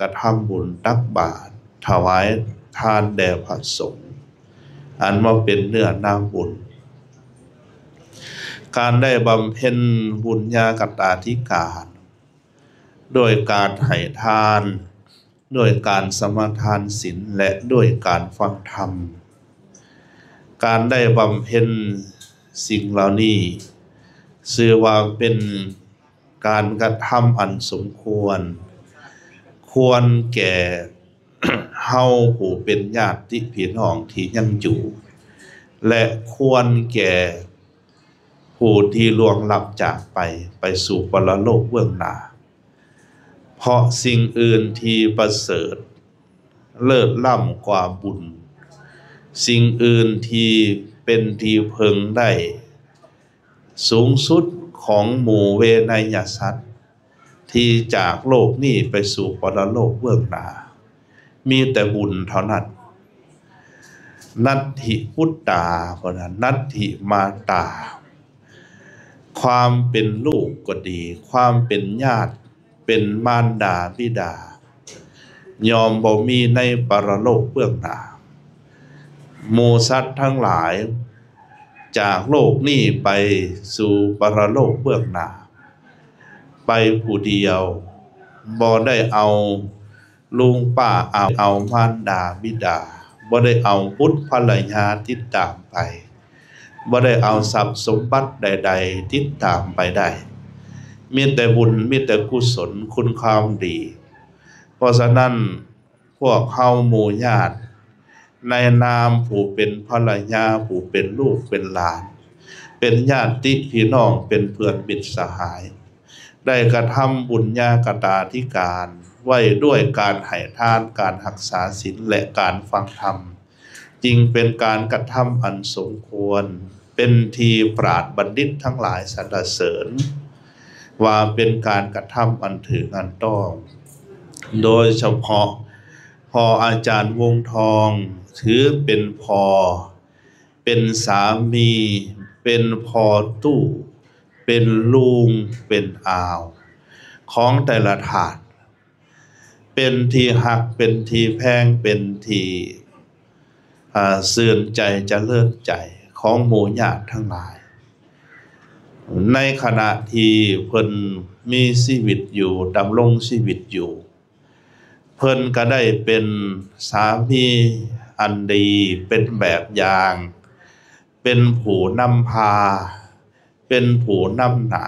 ກະທຳບຸນຕັກບາດ ຖວາຍທານແດ່ພະສົງ ອັນວ່າເປັນເນື້ອນາບຸນ. ການໄດ້ບຳເພັນບຸນຍາກະຕາທິການ ດ້ວຍການໃຫ້ທານ, ດ້ວຍການສະມາທານສິນ ແລະ ດ້ວຍການຟັງທຳ. ການໄດ້ບຳເພັນສິ່ງເຫຼົ່ານີ້ ຊື່ວ່າເປັນການກະທຳອັນສົມຄວນ, ຄວນແກ່ເຮົາຜູ້ເປັນຍາດຕິພີ່ນ້ອງທີ່ຍັງຢູ່ ແລະ ຄວນແກ່ຜູ້ທີ່ລ່ວງລັບຈາກໄປ, ໄປສູ່ປະລະໂລກເບື້ອງໜ້າ. ເພາະສິ່ງອື່ນທີ່ປະເສີດເລີດລ້ຳກວ່າບຸນ, ສິ່ງອື່ນທີ່ເປັນທີ່ເພິ່ງໄດ້ສູງສຸດຂອງໝູ່ເວໄນຍະສັດ ທີ່ຈາກໂລກນີ້ໄປສູ່ປະລະໂລກເບື້ອງໜ້າ ມີແຕ່ບຸນເທົ່ານັ້ນ. ນັດຖິປຸດຕາ ເພິ່ນວ່າ ນັດຖິມາຕາ ຄວາມເປັນລູກກໍດີ, ຄວາມເປັນຍາດ ເປັນມານດາບິດາ ຍ່ອມບໍ່ມີໃນປະລະໂລກເບື້ອງໜ້າ. ໝູ່ສັດທັງຫຼາຍ ຈາກໂລກນີ້ໄປສູ່ປະລະໂລກເບື້ອງໜ້າ ໄປຜູ້ດຽວ, ບໍ່ໄດ້ເອົາລຸງປ້າ ເອົາ ເອົາມານດາບິດາ, ບໍ່ໄດ້ເອົາບຸດພັນລະຍາຕິດຕາມໄປ, ບໍ່ໄດ້ເອົາຊັບສົມບັດໃດໆຕິດຕາມໄປໄດ້. ມີແຕ່ບຸນ, ມີແຕ່ກຸສົນ, ຄຸນຄວາມດີ. ເພາະສະນັ້ນ, ພວກເຮົາໝູ່ຍາດ ໃນນາມຜູ້ເປັນພັນລະຍາ, ຜູ້ເປັນລູກເປັນຫຼານ, ເປັນຍາດຕິພີ່ນ້ອງ, ເປັນເພື່ອນມິດສະຫາຍ, ໄດ້ກະທຳບຸນຍາກະຕາທິການໄວ້ດ້ວຍການໃຫ້ທານ, ການຮັກສາສິນ ແລະ ການຟັງທຳ, ຈຶ່ງເປັນການກະທຳອັນສົມຄວນ, ເປັນທີ່ປາດບັນດິດທັງຫຼາຍສັນລະເສີນ ວ່າເປັນການກະທຳອັນຖືກອັນຕ້ອງ. ໂດຍສະເພາະພໍ່ອາຈານວົງທອງ ຖືເປັນພໍ່, ເປັນສາມີ, ເປັນພໍ່ຕູ້, ເປັນລຸງ, ເປັນອາວ ຂອງແຕ່ລະທ່ານ, ເປັນທີ່ຮັກ, ເປັນທີ່ແພງ, ເປັນທີ່ ອ່າ ຊື່ນໃຈຈະເລີນໃຈຂອງໝູ່ຍາດທັງຫຼາຍ. ໃນຂະນະທີ່ເພິ່ນມີຊີວິດຢູ່, ດຳລົງຊີວິດຢູ່, ເພິ່ນກໍໄດ້ເປັນສາມີອັນດີ, ເປັນແບບຢ່າງ, ເປັນຜູ້ນຳພາ, ເປັນຜູ້ນຳໜ້າ,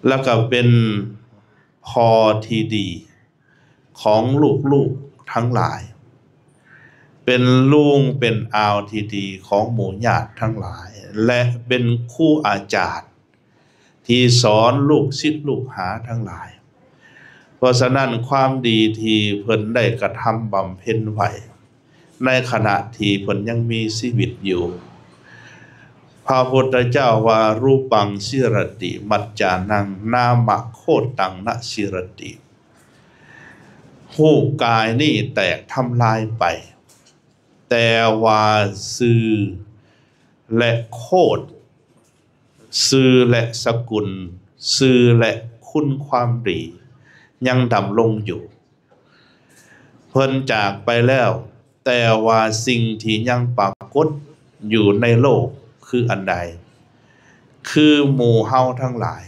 ແລ້ວກໍເປັນພໍ່ທີ່ດີ ຂອງລູກໆທັງຫຼາຍ, ເປັນລຸງເປັນອາວທີ່ດີຂອງໝູ່ຍາດທັງຫຼາຍ ແລະ ເປັນຄູອາຈານທີ່ສອນລູກສິດລູກຫາທັງຫຼາຍ. ເພາະສະນັ້ນ ຄວາມດີທີ່ເພິ່ນໄດ້ກະທຳບຳເພັນໄວ້ ໃນຂະນະທີ່ເພິ່ນຍັງມີຊີວິດຢູ່, ພະພຸດທະເຈົ້າວ່າ ຮູປັງຊີຣະຕິ ມັດຈານັງ ນາມະໂຄຕັງນະຊີຣະຕິ. ຮູບກາຍນີ້ແຕກທຳລາຍໄປ, ແຕ່ວ່າຊື່ ແລະ ໂຄດ, ຊື່ ແລະ ສະກຸນ, ຊື່ ແລະ ຄຸນຄວາມດີ ຍັງດຳລົງຢູ່. ເພິ່ນຈາກໄປແລ້ວ, ແຕ່ວ່າສິ່ງທີ່ຍັງປາກົດຢູ່ໃນໂລກຄືອັນໃດ? ຄືໝູ່ເຮົາທັງຫຼາຍ,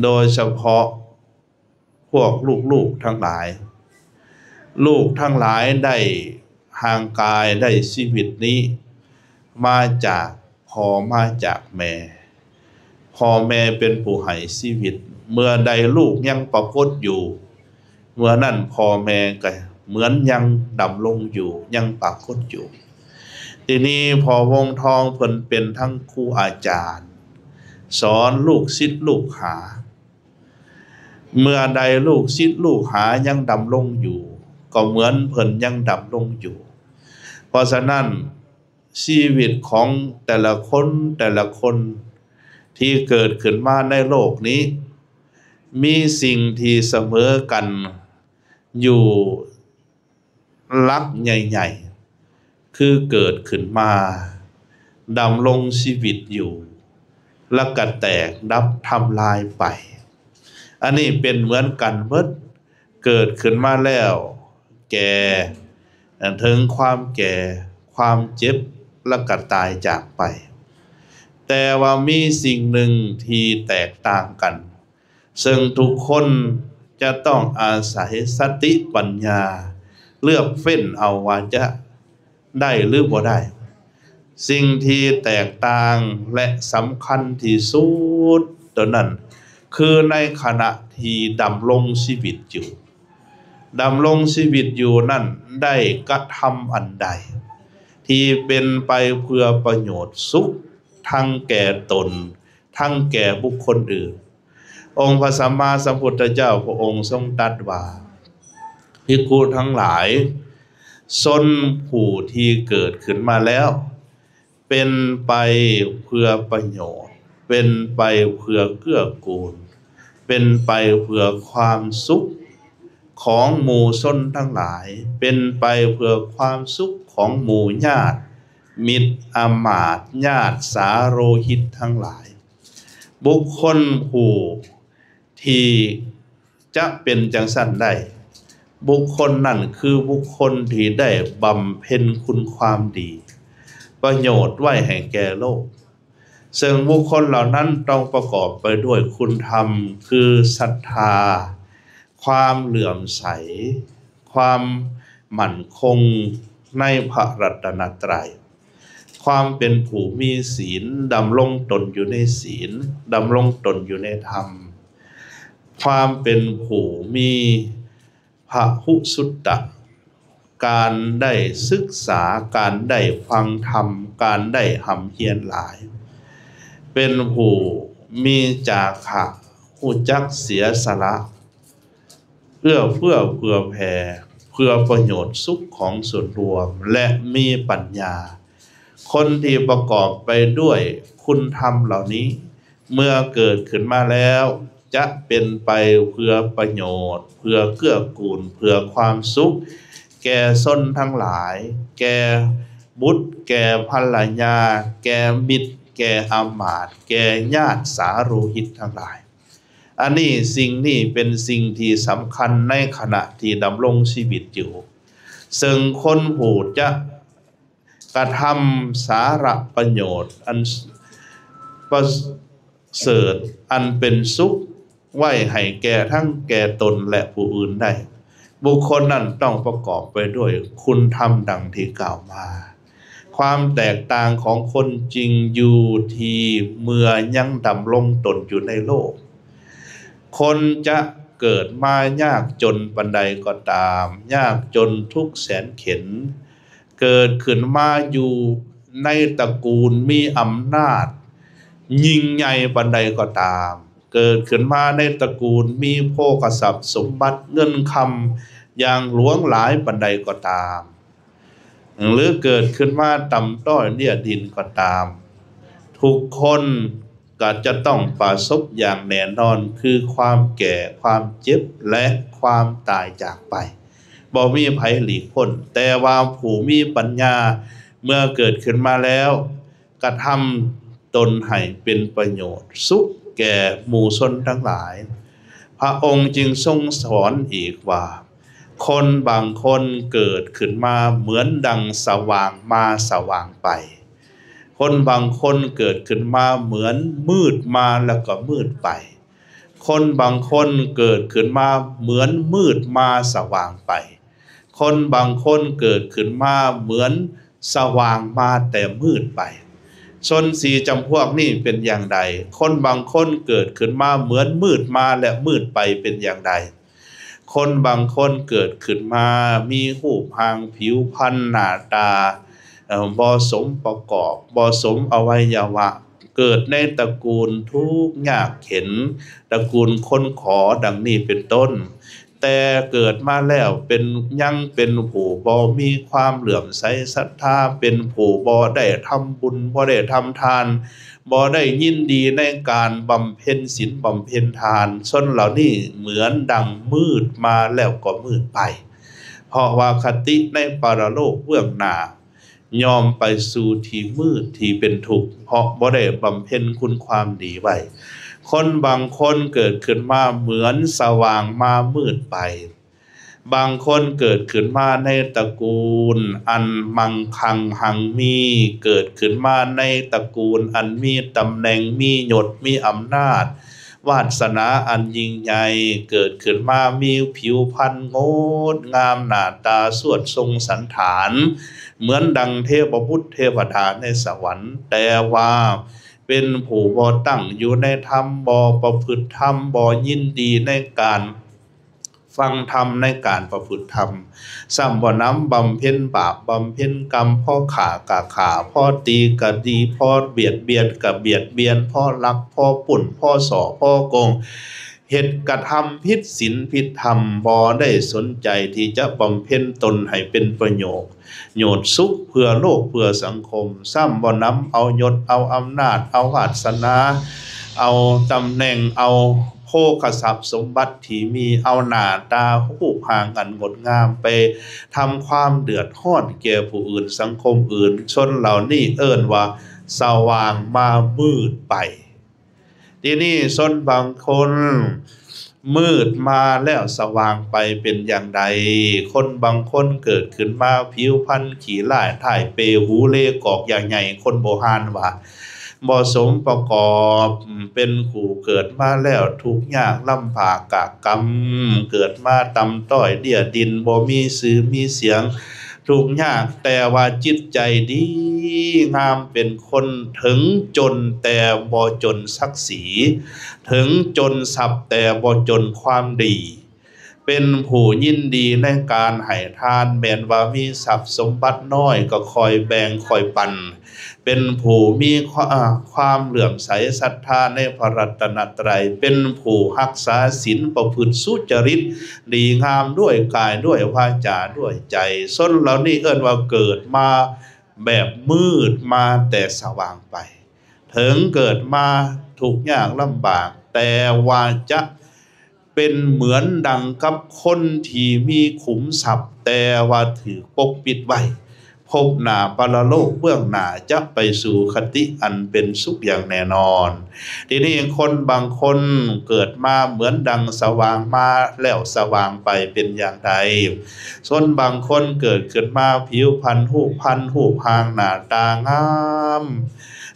ໂດຍສະເພາະ ພວກລູກໆທັງຫຼາຍ, ລູກທັງຫຼາຍໄດ້ຮ່າງກາຍ, ໄດ້ຊີວິດນີ້ມາຈາກພໍ່, ມາຈາກແມ່. ພໍ່ແມ່ເປັນຜູ້ໃຫ້ຊີວິດ. ເມື່ອໃດລູກຍັງປາກົດຢູ່, ເມື່ອນັ້ນພໍ່ແມ່ກໍເໝືອນຍັງດຳລົງຢູ່, ຍັງປາກົດຢູ່. ທີນີ້ພໍ່ວົງທອງເພິ່ນເປັນທັງຄູອາຈານ, ສອນລູກສິດລູກຫາ. ເມື່ອໃດລູກສິດລູກຫາຍັງດຳລົງຢູ່, ກໍເໝືອນເພິ່ນຍັງດຳລົງຢູ່. ເພາະສະນັ້ນ, ຊີວິດຂອງແຕ່ລະຄົນ, ແຕ່ລະຄົນທີ່ເກີດຂຶ້ນມາໃນໂລກນີ້, ມີສິ່ງທີ່ສະເໝີກັນຢູ່ ຫຼັກໃຫຍ່ໆ ຄືເກີດຂຶ້ນມາ, ດຳລົງຊີວິດຢູ່, ແລ້ວກໍແຕກດັບທຳລາຍໄປ. ອັນນີ້ເປັນເໝືອນກັນເບິດ, ເກີດຂຶ້ນມາແລ້ວແກ່ ເຖິງຄວາມແກ່ ຄວາມເຈັບ ແລະກໍຕາຍຈາກໄປ. ແຕ່ວ່າມີສິ່ງໜຶ່ງທີ່ແຕກຕ່າງກັນ ເຊິ່ງທຸກຄົນຈະຕ້ອງອາໄສສະຕິປັນຍາເລືອກເຟ້ນເອົາວ່າຈະໄດ້ຫຼືບໍ່ໄດ້. ສິ່ງທີ່ແຕກຕ່າງ ແລະ ສຳຄັນທີ່ສຸດໂຕນັ້ນ ຄືໃນຂະນະທີ່ດຳລົງຊີວິດຢູ່ ດຳລົງຊີວິດຢູ່ນັ້ນ ໄດ້ກະທຳອັນໃດ ທີ່ເປັນໄປເພື່ອປະໂຫຍດສຸກ ທັງແກ່ຕົນ ທັງແກ່ບຸກຄົນອື່ນ. ອົງພະສຳມາສຳພຸດທະເຈົ້າພະອົງຊົງຕັດວ່າ ພິກຂຸທັງຫຼາຍ, ຊົນຜູ້ທີ່ເກີດຂຶ້ນມາແລ້ວ ເປັນໄປເພື່ອປະໂຫຍດ, ເປັນໄປເພື່ອເກື້ອກູນ, ເປັນໄປເພື່ອຄວາມສຸກຂອງໝູ່ຊົນທັງຫຼາຍ, ເປັນໄປເພື່ອຄວາມສຸກຂອງໝູ່ຍາດມິດອາມາດ, ຍາດສາໂລຫິດທັງຫຼາຍ. ບຸກຄົນຜູ້ທີ່ຈະເປັນຈັ່ງຊັ້ນໄດ້ ບຸກຄົນນັ້ນຄືບຸກຄົນທີ່ໄດ້ບຳເພັນຄຸນຄວາມດີ ປະໂຫຍດໄວ້ໃຫ້ແກ່ໂລກ ເຊິ່ງບຸກຄົນເຫຼົ່ານັ້ນຕ້ອງປະກອບໄປດ້ວຍຄຸນທຳ ຄືສັດທາ, ຄວາມເຫຼື້ອມໃສ, ຄວາມໝັ້ນຄົງໃນພະລັດຕະນະໄຕ, ຄວາມເປັນຜູ້ມີສີນ, ດຳລົງຕົນຢູ່ໃນສີນ, ດຳລົງຕົນຢູ່ໃນທຳ, ຄວາມເປັນຜູ້ມີພະຫຸສຸດຕະ, ການໄດ້ສຶກສາ, ການໄດ້ຟັງທຳ, ການໄດ້ຮ່ຳຮຽນຫຼາຍ, ເປັນຜູ້ມີຈາຄະ, ຮູ້ຈັກເສຍສະຫຼະ, ເອື້ອເຟື້ອເຜື່ອແຜ່ ເພື່ອປະໂຫຍດສຸກຂອງສ່ວນລວມ ແລະ ມີປັນຍາ. ຄົນທີ່ປະກອບໄປດ້ວຍຄຸນທຳເຫຼົ່ານີ້ ເມື່ອເກີດຂຶ້ນມາແລ້ວ ຈະເປັນໄປເພື່ອປະໂຫຍດ, ເພື່ອເກື້ອກູນ, ເພື່ອຄວາມສຸກ ແກ່ຊົນທັງຫຼາຍ, ແກ່ບຸດ, ແກ່ພັນລະຍາ, ແກ່ມິດ, ແກ່ອາມາດ, ແກ່ຍາດສາໂລຫິດທັງຫຼາຍ. ອັນນີ້, ສິ່ງນີ້ເປັນສິ່ງທີ່ສຳຄັນໃນຂະນະທີ່ດຳລົງຊີວິດຢູ່, ເຊິ່ງຄົນຜູ້ຈະກະທຳສາລະປະໂຫຍດອັນປະເສີດ ອັນເປັນສຸກໄວ້ໃຫ້ແກ່ທັງແກ່ຕົນ ແລະ ຜູ້ອື່ນໄດ້, ບຸກຄົນນັ້ນຕ້ອງປະກອບໄປດ້ວຍຄຸນທຳດັ່ງທີ່ກ່າວມາ. ຄວາມແຕກຕ່າງຂອງຄົນຈຶ່ງຢູ່ທີ່ເມື່ອຍັງດຳລົງຕົນຢູ່ໃນໂລກ, ຄົນຈະເກີດມາຍາກຈົນປານໃດກໍຕາມ, ຍາກຈົນທຸກແສນເຂັນ, ເກີດຂຶ້ນມາຢູ່ໃນຕະກູນມີອຳນາດຍິ່ງໃຫຍ່ປານໃດກໍຕາມ, ເກີດຂຶ້ນມາໃນຕະກູນມີໂພຄະຊັບສົມບັດເງິນຄຳຢ່າງຫຼວງຫຼາຍປານໃດກໍຕາມ, ຫຼືເກີດຂຶ້ນມາຕ່ຳຕ້ອຍເລຍດິນກໍຕາມ, ທຸກຄົນກໍຈະຕ້ອງປະສົບຢ່າງແນ່ນອນ ຄືຄວາມແກ່, ຄວາມເຈັບ ແລະ ຄວາມຕາຍຈາກໄປ. ບໍ່ມີໃຜຫຼີກພົ້ນ, ແຕ່ວ່າຜູ້ມີປັນຍາເມື່ອເກີດຂຶ້ນມາແລ້ວ ກະທຳຕົນໃຫ້ເປັນປະໂຫຍດສຸກແກ່ໝູ່ຊົນທັງຫຼາຍ. ພະອົງຈຶ່ງຊົງສອນອີກວ່າ, ຄົນບາງຄົນເກີດຂຶ້ນມາເໝືອນດັ່ງສະຫວ່າງມາສະຫວ່າງໄປ, ຄົນບາງຄົນເກີດຂຶ້ນມາເໝືອນມືດມາແລ້ວກໍມືດໄປ, ຄົນບາງຄົນເກີດຂຶ້ນມາເໝືອນມືດມາສະຫວ່າງໄປ, ຄົນບາງຄົນເກີດຂຶ້ນມາເໝືອນສະຫວ່າງມາແຕ່ມືດໄປ. ຊົນສີ່ຈຳພວກນີ້ເປັນຢ່າງໃດ? ຄົນບາງຄົນເກີດຂຶ້ນມາເໝືອນມືດມາແລະມືດໄປເປັນຢ່າງໃດ? ຄົນບາງຄົນເກີດຂຶ້ນມາມີຮູບຮ່າງຜິວພັນໜ້າຕາ ເອີ່ ບໍ່ສົມປະກອບ, ບໍ່ສົມອະໄວຍະວະ, ເກີດໃນຕະກູນທຸກຍາກເຂັນ, ຕະກູນຄົນຂໍ ດັ່ງນີ້ເປັນຕົ້ນ. ແຕ່ເກີດມາແລ້ວເປັນ, ຍັງເປັນຜູ້ບໍ່ມີຄວາມເຫຼື້ອມໃສສັດທາ, ເປັນຜູ້ບໍ່ໄດ້ທຳບຸນ, ບໍ່ໄດ້ທຳທານ, ບໍ່ໄດ້ຍິນດີໃນການບຳເພັນສິນບຳເພັນທານ. ຊົນເຫຼົ່ານີ້ເໝືອນດັ່ງມືດມາແລ້ວກໍມືດໄປ, ເພາະວ່າຄະຕິໃນປະລະໂລກເບື້ອງໜ້າ ຍ່ອມໄປສູ່ທີ່ມືດທີ່ເປັນທຸກ, ເພາະບໍ່ໄດ້ບຳເພັນຄຸນຄວາມດີໄວ້. ຄົນບາງຄົນເກີດຂຶ້ນມາເໝືອນສະຫວ່າງມາມືດໄປ, ບາງຄົນເກີດຂຶ້ນມາໃນຕະກູນອັນມັ່ງຄັ່ງຮັ່ງມີ, ເກີດຂຶ້ນມາໃນຕະກູນອັນມີຕຳແໜ່ງ, ມີຍົດ, ມີອຳນາດ, ວາດສະໜາອັນຍິ່ງໃຫຍ່, ເກີດຂຶ້ນມາມີຜິວພັນງົດງາມ, ໜ້າຕາສວດຊົງສັນຖານ ເໝືອນດັ່ງເທວະບຸດເທວະດາໃນສະຫວັນ, ແຕ່ວ່າເປັນຜູ້ບໍ່ຕັ້ງຢູ່ໃນທຳ, ບໍ່ປະພຶດທຳ, ບໍ່ຍິນດີໃນການ ຟັງທຳໃນການປະພຶດທຳ, ຊ້ຳບໍ່ນຳບຳເພັນບາບບຳເພັນກຳ, ພໍຂ້າກະຂ້າ, ພໍຕີກະຕີ, ພໍບຽດບຽນກະບຽດບຽນ, ພໍລັກພໍປຸ້ນ, ພໍສໍ້ພໍໂກງ, ເຮັດກະທຳຜິດສິນຜິດທຳ, ບໍ່ໄດ້ສົນໃຈທີ່ຈະບຳເພັນຕົນໃຫ້ເປັນປະໂຫຍດ ໂຫຍດສຸກເພື່ອໂລກເພື່ອສັງຄົມ, ຊ້ຳບໍ່ນຳເອົາຍົດເອົາອຳນາດ ເອົາວາດສະໜາ ເອົາຕຳແໜ່ງ ເອົາໂພຄະຊັບສົມບັດທີ່ມີ ເອົາໜ້າຕາຮູບຮ່າງອັນງົດງາມໄປທຳຄວາມເດືອດຮ້ອນແກ່ຜູ້ອື່ນສັງຄົມອື່ນ. ຊົນເຫຼົ່ານີ້ເອີ້ນວ່າສະຫວ່າງມາມືດໄປ. ທີນີ້ຊົນບາງຄົນ ມືດມາແລ້ວສະຫວ່າງໄປເປັນຢ່າງໃດ? ຄົນບາງຄົນເກີດຂຶ້ນມາຜິວພັນຂີ້ຮ້າຍ ທ້າຍເປ ຫູເລກອກຢາກໃຫຍ່ ຄົນໂບຮານວ່າ ບໍ່ສົມປະກອບ ເປັນຄູ່ເກີດມາແລ້ວທຸກຍາກລຳບາກກະກຳ ເກີດມາຕ່ຳຕ້ອຍເດຍດິນ ບໍ່ມີຊື່ມີສຽງ ທຸກຍາກແຕ່ວ່າຈິດໃຈດີງາມ ເປັນຄົນເຖິງຈົນແຕ່ບໍ່ຈົນສັກສີ ເຖິງຈົນຊັບແຕ່ບໍ່ຈົນຄວາມດີ ເປັນຜູ້ຍິນດີໃນການໃຫ້ທານ ແມ່ນວ່າມີຊັບສົມບັດນ້ອຍກໍຄ່ອຍແບ່ງຄ່ອຍປັນ ເປັນຜູ້ມີຄວາ ຄວາມເຫຼື້ອມໃສສັດທາໃນພະລັດຕະນະໄຕ ເປັນຜູ້ຮັກສາສິນປະພຶດສຸຈະລິດດີງາມດ້ວຍກາຍດ້ວຍວາຈາດ້ວຍໃຈ. ຊົນເຫຼົ່ານີ້ເອີ້ນວ່າເກີດມາແບບມືດ ມາແຕ່ສະຫວ່າງໄປ ເຖິງເກີດມາທຸກຍາກລຳບາກ ແຕ່ວ່າຈະ ເປັນເໝືອນດັ່ງກັບຄົນທີ່ມີຂຸມຊັບ ແຕ່ວ່າຖືກປົກປິດໄວ້ ພົບໜ້າປະລະໂລກເບື້ອງໜ້າຈະໄປສູ່ຄະຕິອັນເປັນສຸກຢ່າງແນ່ນອນ. ທີນີ້ຄົນບາງຄົນເກີດມາເໝືອນດັ່ງສະຫວ່າງມາແລ້ວສະຫວ່າງໄປເປັນຢ່າງໃດ? ຊົນບາງຄົນເກີດຂຶ້ນມາຜິວພັນ ຮູບພັນ ຮູບຮ່າງໜ້າຕາງາມ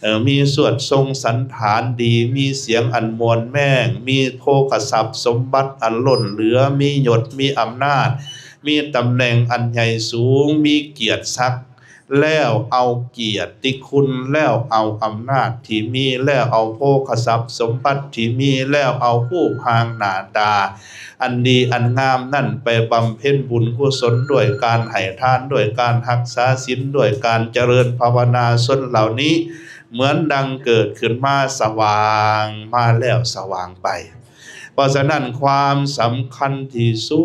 ເອີ ມີສວດຊົງສັນຖານດີ ມີສຽງອັນມ່ວນແມງ ມີໂພຄະຊັບສົມບັດອັນລົ້ນເຫຼືອ ມີຍົດມີອຳນາດ ມີຕຳແໜ່ງອັນໃຫຍ່ສູງ ມີກຽດສັກ ແລ້ວເອົາກຽດຕິຄຸນ ແລ້ວເອົາອຳນາດທີ່ມີ ແລ້ວເອົາໂພຄະຊັບສົມບັດທີ່ມີ ແລ້ວເອົາຮູບຮ່າງໜ້າຕາ ອັນດີອັນງາມນັ້ນໄປບຳເພັນບຸນກຸສົນ ດ້ວຍການໃຫ້ທານ ດ້ວຍການຮັກສາສິນ ດ້ວຍການຈະເລີນພາວະນາ. ຊົນເຫຼົ່ານີ້ເໝືອນດັ່ງເກີດຂຶ້ນມາສະຫວ່າງ ມາແລ້ວສະຫວ່າງໄປ. ເພາະສະນັ້ນ ຄວາມສຳຄັນທີ່ສຸ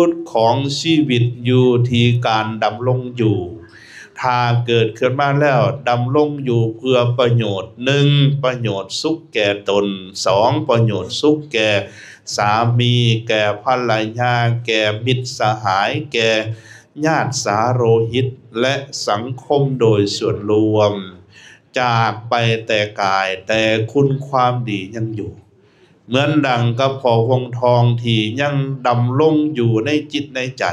ດຂອງຊີວິດຢູ່ທີ່ການດຳລົງຢູ່. ຖ້າເກີດຂຶ້ນມາແລ້ວດຳລົງຢູ່ເພື່ອປະໂຫຍດ ໜຶ່ງ ປະໂຫຍດສຸກແກ່ຕົນ, ສອງ ປະໂຫຍດສຸກແກ່ສາມີ, ແກ່ພັນລະຍາ, ແກ່ມິດສະຫາຍ, ແກ່ຍາດສາໂລຫິດ ແລະ ສັງຄົມໂດຍສ່ວນລວມ. ຈາກໄປແຕ່ກາຍ ແຕ່ຄຸນຄວາມດີຍັງຢູ່. ເໝືອນດັ່ງກັບພໍ່ວົງທອງທີ່ຍັງດຳລົງຢູ່ໃນຈິດໃນໃຈ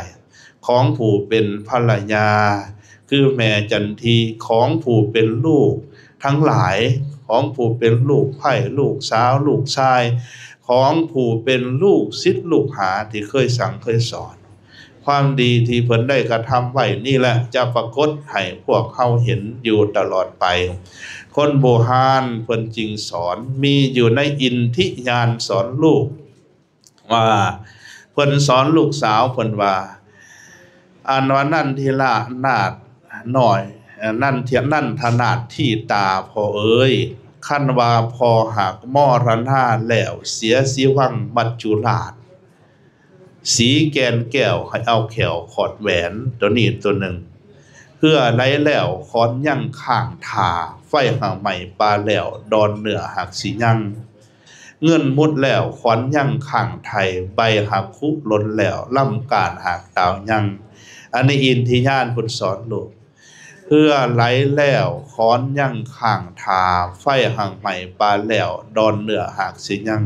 ຂອງຜູ້ເປັນພັນລະຍາ ຄືແມ່ຈັນທີ ຂອງຜູ້ເປັນລູກທັງຫຼາຍ ຂອງຜູ້ເປັນລູກໃພ້ ລູກສາວ ລູກຊາຍ ຂອງຜູ້ເປັນລູກສິດລູກຫາທີ່ເຄີຍສັ່ງເຄີຍສອນ. ຄວາມດີທີ່ເພິ່ນໄດ້ກະທຳໄວ້ນີ້ແຫຼະ ຈະປາກົດໃຫ້ພວກເຮົາເຫັນຢູ່ຕະຫຼອດໄປ. ຄົນໂບຮານເພິ່ນຈຶ່ງສອນ ມີຢູ່ໃນອິນທິຍານສອນລູກວ່າ ເພິ່ນສອນລູກສາວເພິ່ນວ່າ ອັນວ່າ ນັນທິລະນາດນ້ອຍ ນັນທະ ນັນທະນາດທິຕາ ພໍ່ເອີຍ ຄັນວ່າພໍ່ຫາກມໍລະນາແລ້ວ ເສຍຊີວັງມັດຈຸລາດ ສີແກ່ນແກ້ວໃຫ້ເອົາແຂ້ວຂອດແຫວນ ໂຕນີ້ໂຕໜຶ່ງ ເຫື່ອໄຫຼແລ້ວຂອນຍັງຄ້າງທ່າ ໄຟຫາກໄໝ້ປ່າແລ້ວດອນເນື້ອຫາກຊິຍັງ ເງິນໝົດແລ້ວຂອນຍັງຄ້າງໄຖ່ ໃບຫາກຄຸຫຼົ່ນແລ້ວລຳການຫາກຕາວຍັງ. ອັນນີ້ອິນທິຍານເພິ່ນສອນລູກ ເຫື່ອໄຫຼແລ້ວຂອນຍັງຄ້າງທ່າ ໄຟຫາກໄໝ້ປ່າແລ້ວດອນເນື້ອຫາກຊິຍັງ.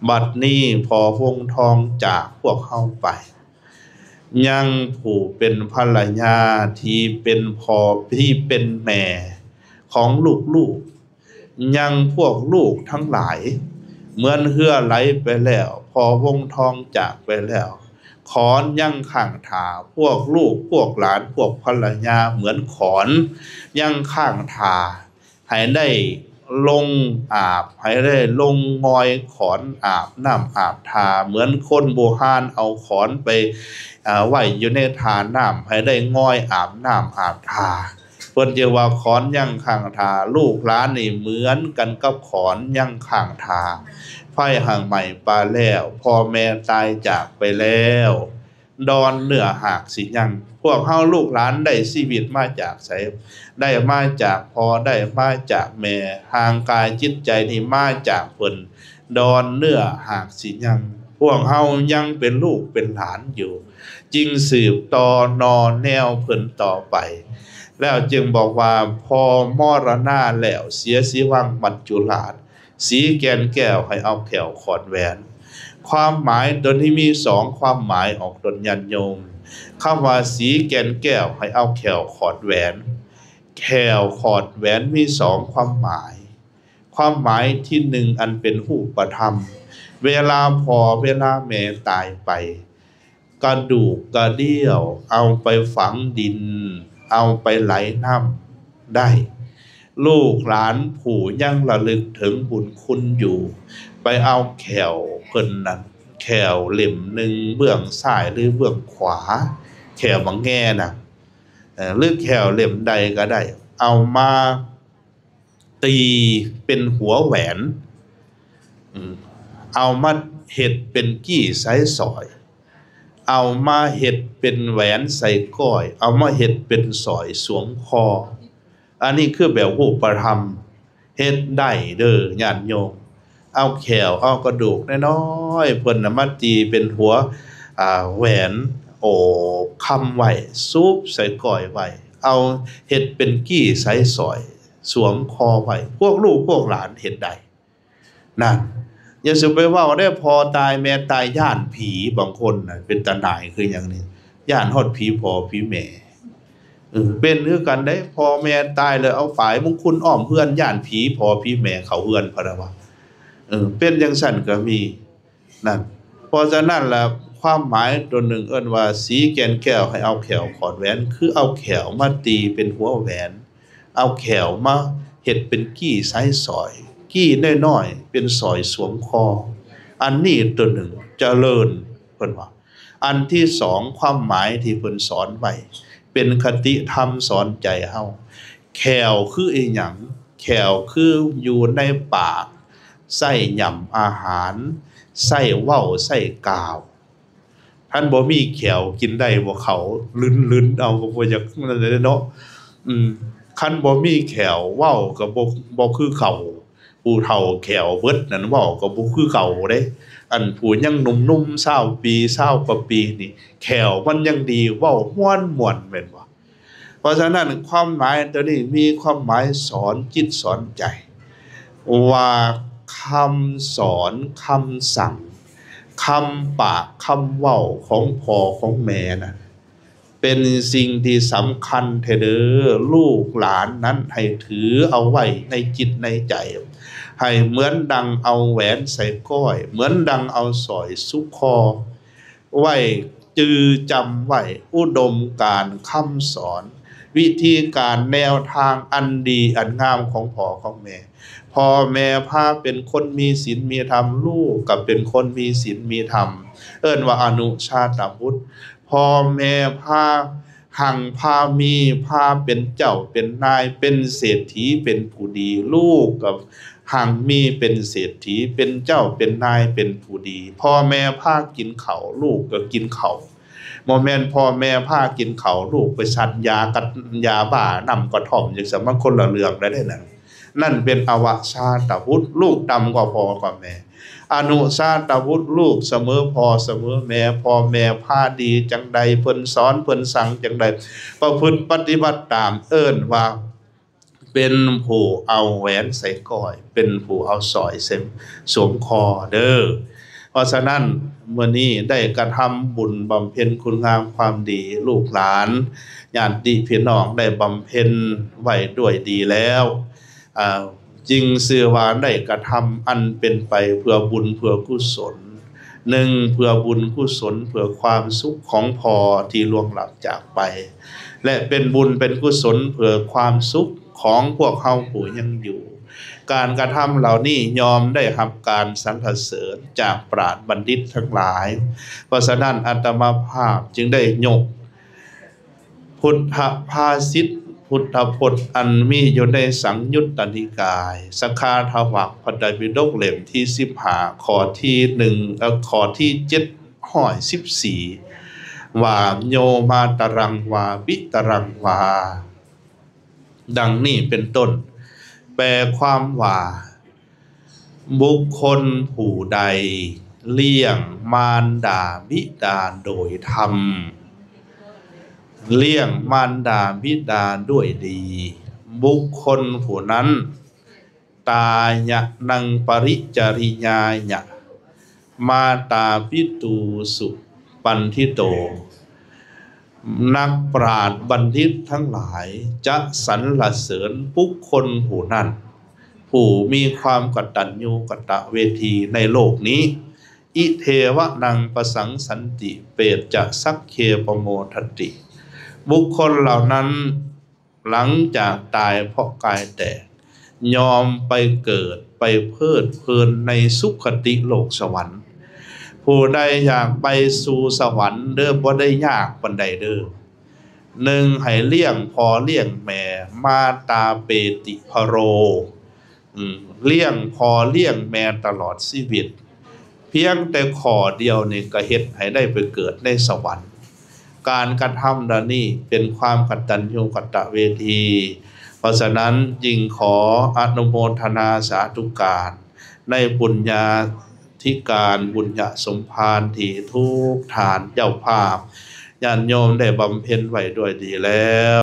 ບັດນີ້ພໍ່ວົງທອງຈາກພວກເຮົາໄປ ຍັງຜູ້ເປັນພັນລະຍາທີ່ເປັນພໍ່ ທີ່ເປັນແມ່ຂອງລູກໆ ຍັງພວກລູກທັງຫຼາຍ ເໝືອນເຮືອໄຫຼໄປແລ້ວ ພໍ່ວົງທອງຈາກໄປແລ້ວ ຂອນຍັງຄ້າງຖ້າ ພວກລູກ ພວກຫຼານ ພວກພັນລະຍາເໝືອນຂອນຍັງຄ້າງຖ້າ ໃຫ້ໄດ້ລົງອາບ ໃຫ້ໄດ້ລົງງ່ອຍຂອນອາບນ້ຳອາບທ່າ ເໝືອນຄົນບູຮານເອົາຂອນໄປ ເອີ ໄວ້ຢູ່ໃນທ່ານ້ຳ ໃຫ້ໄດ້ງ່ອຍອາບນ້ຳອາບທ່າ ເພິ່ນຈຶ່ງວ່າຂອນຍັງຄ້າງຖ້າ ລູກຫຼານນີ້ເໝືອນກັນກັບຂອນຍັງຄ້າງຖ້າ ໄຟຫາກໄໝ້ປ່າແລ້ວ ພໍ່ແມ່ຕາຍຈາກໄປແລ້ວ ດອນເນື້ອຮາກຊິຍັງ ພວກເຮົາລູກຫຼານໄດ້ຊີວິດມາຈາກໃສ? ໄດ້ມາຈາກພໍ່ ໄດ້ມາຈາກແມ່ ຮ່າງກາຍຈິດໃຈນີ້ມາຈາກເພິ່ນ ດອນເນື້ອຮາກຊິຍັງ ພວກເຮົາຍັງເປັນລູກເປັນຫຼານຢູ່ ຈຶ່ງສືບຕໍ່ໜໍ່ແນວເພິ່ນຕໍ່ໄປ ແລ້ວຈຶ່ງບອກວ່າ ພໍມໍລະນາແລ້ວ ເສຍສີວັງມັດຈຸລາດ ສີແກ່ນແກ້ວໃຫ້ເອົາແຂ້ວຂອດແຫວນ ຄວາມໝາຍຕົວນີ້ມີສອງຄວາມໝາຍອອກຕົນຍາດໂຍມ ຄຳວ່າສີແກ່ນແກ້ວໃຫ້ເອົາແຂ້ວຂອດແຫວນ ແຂ້ວຂອດແຫວນມີສອງຄວາມໝາຍ ຄວາມໝາຍທີໜຶ່ງອັນເປັນຮູບປະທຳ ເວລາພໍ່ເວລາແມ່ຕາຍໄປ ກະດູກກະດ້ຽວເອົາໄປຝັງດິນ ເອົາໄປໄຫຼນ້ຳໄດ້ ລູກຫຼານຜູ້ຍັງລະລຶກເຖິງບຸນຄຸນຢູ່ ໄປເອົາແຂ້ວເພິ່ນນັ້ນ ແຂ້ວເຫຼັ້ມໜຶ່ງເບື້ອງຊ້າຍ ຫຼື ເບື້ອງຂວາ ແຂ້ວບັກແງ່ນະ ເອີ ຫຼື ແຂ້ວເຫຼັ້ມໃດກະໄດ້ ເອົາມາ ຕີເປັນຫົວແຫວນ ເອົາມາເຮັດເປັນກີ້ໄຊສອຍ ເອົາມາເຮັດເປັນແຫວນໃສ່ກ້ອຍ ເອົາມາເຮັດເປັນສອຍສວມຄໍ ອັນນີ້ຄືແບບຮູບປະທຳ ເຮັດໄດ້ເດີຍາດໂຍມ ເອົາແຂ້ວເອົາກະດູກນ້ອຍໆ ເພິ່ນນະມາຕີເປັນຫົວ ອາ ແຫວນ ໂອບຄຳໄວ້ ສູບໃສ່ກ້ອຍໄວ້ ເອົາເຮັດເປັນກີ້ໄຊສອຍ ສວມຄໍໄວ້ ພວກລູກພວກຫຼານເຮັດໄດ້ ນັ້ນ ຢ່າຊິໄປເວົ້າເດ້ ພໍ່ຕາຍແມ່ຕາຍ ຢ້ານຜີ ບາງຄົນນະ ເປັນຕາໜ່າຍຄືຫຍັງນີ້ ຢ້ານຮອດຜີພໍ່ຜີແມ່ ເອີ ເປັນຄືກັນເດ້ ພໍ່ແມ່ຕາຍແລ້ວເອົາຝ້າຍມຸງຄຸນອ້ອມເຮືອນ ຢ້ານຜີພໍ່ຜີແມ່ເຂົ້າເຮືອນ ພະນະວ່າ ເອີ ເປັນຈັ່ງຊັ້ນກະມີ ນັ້ນ ເພາະສະນັ້ນລະ ຄວາມໝາຍຕົວໜຶ່ງເອີ້ນວ່າ ສີແກ່ນແກ້ວໃຫ້ເອົາແຂ້ວຂອດແຫວນ ຄືເອົາແຂ້ວມາຕີເປັນຫົວແຫວນ ເອົາແຂ້ວມາເຮັດເປັນກີ້ໄຊສອຍ ກີ້ນ້ອຍໆ ເປັນສອຍສວມຄໍ ອັນນີ້ຕົວໜຶ່ງຈະເລີນ ເພິ່ນວ່າ ອັນທີສອງ ຄວາມໝາຍທີ່ເພິ່ນສອນໄວ້ ເປັນຄະຕິທຳສອນໃຈເຮົາ ແຂ້ວຄືອີ່ຫຍັງ? ແຂ້ວຄືຢູ່ໃນປາກ ໃຊ້ຫຍ້ຳອາຫານ ໃຊ້ເວົ້າໃຊ້ກ່າວ ຄັນບໍ່ມີແຂ້ວກິນໄດ້ບໍ່ເຂົ້າ ລຶນໆ ເອົາ ກະບໍ່ຢາກນັ້ນແຫຼະເນາະ ອືມ ຄັນບໍ່ມີແຂ້ວເວົ້າກະບໍ່ ບໍ່ຄືເກົ່າ ຜູ້ເຖົ້າແຂ້ວເບິດນັ້ນເວົ້າກະບໍ່ຄືເກົ່າເດ້ ອັນຜູ້ຍັງໜຸ່ມໆ ຊາວປີ ຊາວກວ່າປີນີ້ ແຂ້ວມມັນຍັງດີ ເວົ້າມ່ວນໆ ແມ່ນບໍ່? ເພາະສະນັ້ນ ຄວາມໝາຍໂຕນີ້ມີຄວາມໝາຍສອນຈິດສອນໃຈ ວ່າຄຳສອນ ຄຳສັ່ງ ຄຳປາກ ຄຳເວົ້າຂອງພໍ່ຂອງແມ່ນັ້ນ ເປັນສິ່ງທີ່ສຳຄັນແທ້ເດີ ລູກຫຼານນັ້ນໃຫ້ຖືເອົາໄວ້ໃນຈິດໃນໃຈ ໃຫ້ເໝືອນດັ່ງເອົາແຫວນໃສ່ກ້ອຍ ເໝືອນດັ່ງເອົາສອຍສຸກຄໍ ໄວ້ຈື່ຈຳໄວ້ ອຸດົມການຄຳສອນ ວິທີການແນວທາງອັນດີອັນງາມຂອງພໍ່ຂອງແມ່ ພໍ່ແມ່ພາເປັນຄົນມີສິນມີທຳ ລູກກະເປັນຄົນມີສິນມີທຳ ເອີ້ນວ່າອະນຸຊາຕະບຸດ ພໍ່ແມ່ພາຮັ່ງພາມີ ພາເປັນເຈົ້າເປັນນາຍ ເປັນເສດຖີ ເປັນຜູ້ດີ ລູກກະ ຮັ່ງມີເປັນເສດຖີ ເປັນເຈົ້າເປັນນາຍ ເປັນຜູ້ດີ ພໍ່ແມ່ພາກິນເຂົ້າ ລູກກະກິນເຂົ້າ ບໍ່ແມ່ນພໍ່ແມ່ພາກິນເຂົ້າ ລູກໄປສັດຢາກັດ ຢາບ້າ ນ້ຳກະທ່ອມຈັ່ງຊັ້ນ ມັນຄົນລະເລື່ອງແລ້ວເດ້ນັ້ນ ນັ້ນເປັນອະວະຊາຕະບຸດ ລູກຕ່ຳກວ່າພໍ່ກວ່າແມ່ ອະນຸຊາຕະບຸດ ລູກສະເໝີພໍ່ສະເໝີແມ່ ພໍ່ແມ່ພາດີຈັ່ງໃດ ເພິ່ນສອນເພິ່ນສັ່ງຈັ່ງໃດ ປະພຶດປະຕິບັດຕາມ ເອີ້ນວ່າ ເປັນຜູ້ເອົາແຫວນໃສ່ກ້ອຍ ເປັນຜູ້ເອົາສອຍໃສ່ສວມຄໍເດີ ເພາະສະນັ້ນ ມື້ນີ້ໄດ້ກະທຳບຸນບຳເພັນຄຸນງາມຄວາມດີ ລູກຫຼານຍາດຕິພີ່ນ້ອງໄດ້ບຳເພັນໄວ້ດ້ວຍດີແລ້ວ ອາ ຈຶ່ງຊື່ວ່າໄດ້ກະທຳອັນເປັນໄປເພື່ອບຸນເພື່ອກຸສົນ. ໜຶ່ງ ເພື່ອບຸນກຸສົນ ເພື່ອຄວາມສຸກຂອງພໍ່ທີ່ລ່ວງລັບຈາກໄປ ແລະ ເປັນບຸນເປັນກຸສົນເພື່ອຄວາມສຸກຂອງພວກເຮົາຜູ້ຍັງຢູ່. ການກະທຳເຫຼົ່ານີ້ຍ່ອມໄດ້ຮັບການສັນລະເສີນຈາກປາດບັນດິດທັງຫຼາຍ. ເພາະສະນັ້ນ ອາດຕະມາພາບຈຶ່ງໄດ້ຍົກພຸດທະພາສິດ ພຸດທະພົດ ອັນມີຢູ່ໃນສັງຍຸດຕະນິກາຍ ສະກາທະວັກ ພະໄຕປິດົກເຫຼັ້ມທີສິບຫ້າ ຂໍ້ທີໜຶ່ງ ເອີ ຂໍ້ທີເຈັດຮ້ອຍສິບສີ່ ວ່າ ໂຍມາຕະລັງວາ ວິຕະລັງວາ ດັ່ງນີ້ເປັນຕົ້ນ. ແປຄວາມວ່າ ບຸກຄົນຜູ້ໃດລ້ຽງມານດາບິດາໂດຍທຳ, ລ້ຽງມານດາບິດາດ້ວຍດີ, ບຸກຄົນຜູ້ນັ້ນ ຕາຍະນັງປະລິຈະລິຍາຍະ ມາຕາປິຕູສຸປັນທິໂຕ. ນັກປາດບັນດິດທັງຫຼາຍຈະສັນລະເສີນບຸກຄົນຜູ້ນັ້ນ ຜູ້ມີຄວາມກະຕັນຍູກະຕະເວທີໃນໂລກນີ້. ອິເທວະນັງປະສັງສັນຕິ ເປດຈະສັກເຄປະໂມທະຕິ. ບຸກຄົນເຫຼົ່ານັ້ນ ຫຼັງຈາກຕາຍເພາະກາຍແຕກ ຍ່ອມໄປເກີດ ໄປເພີດເພີນໃນສຸຄະຕິໂລກສະຫວັນ. ຜູ້ໃດຢາກໄປສູ່ສະຫວັນເດີ ບໍ່ໄດ້ຍາກປານໃດເດີ. ໜຶ່ງ ໃຫ້ລ້ຽງພໍ່ລ້ຽງແມ່ ມາຕາເປຕິພະໂລ ອືມ ລ້ຽງພໍ່ລ້ຽງແມ່ຕະຫຼອດຊີວິດ. ພຽງແຕ່ຂໍ້ດຽວນີ້ກໍເຮັດໃຫ້ໄດ້ໄປເກີດໃນສະຫວັນ. ການກະທຳດຽວນີ້ເປັນຄວາມກະຕັນຍູກະຕະເວທີ. ເພາະສະນັ້ນຈຶ່ງຂໍອະນຸໂມທະນາສາທຸການ ໃນບຸນຍາທິການ ບຸນຍະສົມພານທີ່ທຸກທ່ານເຈົ້າພາບ ຍາດໂຍມໄດ້ບຳເພັນໄວ້ດ້ວຍດີແລ້ວ.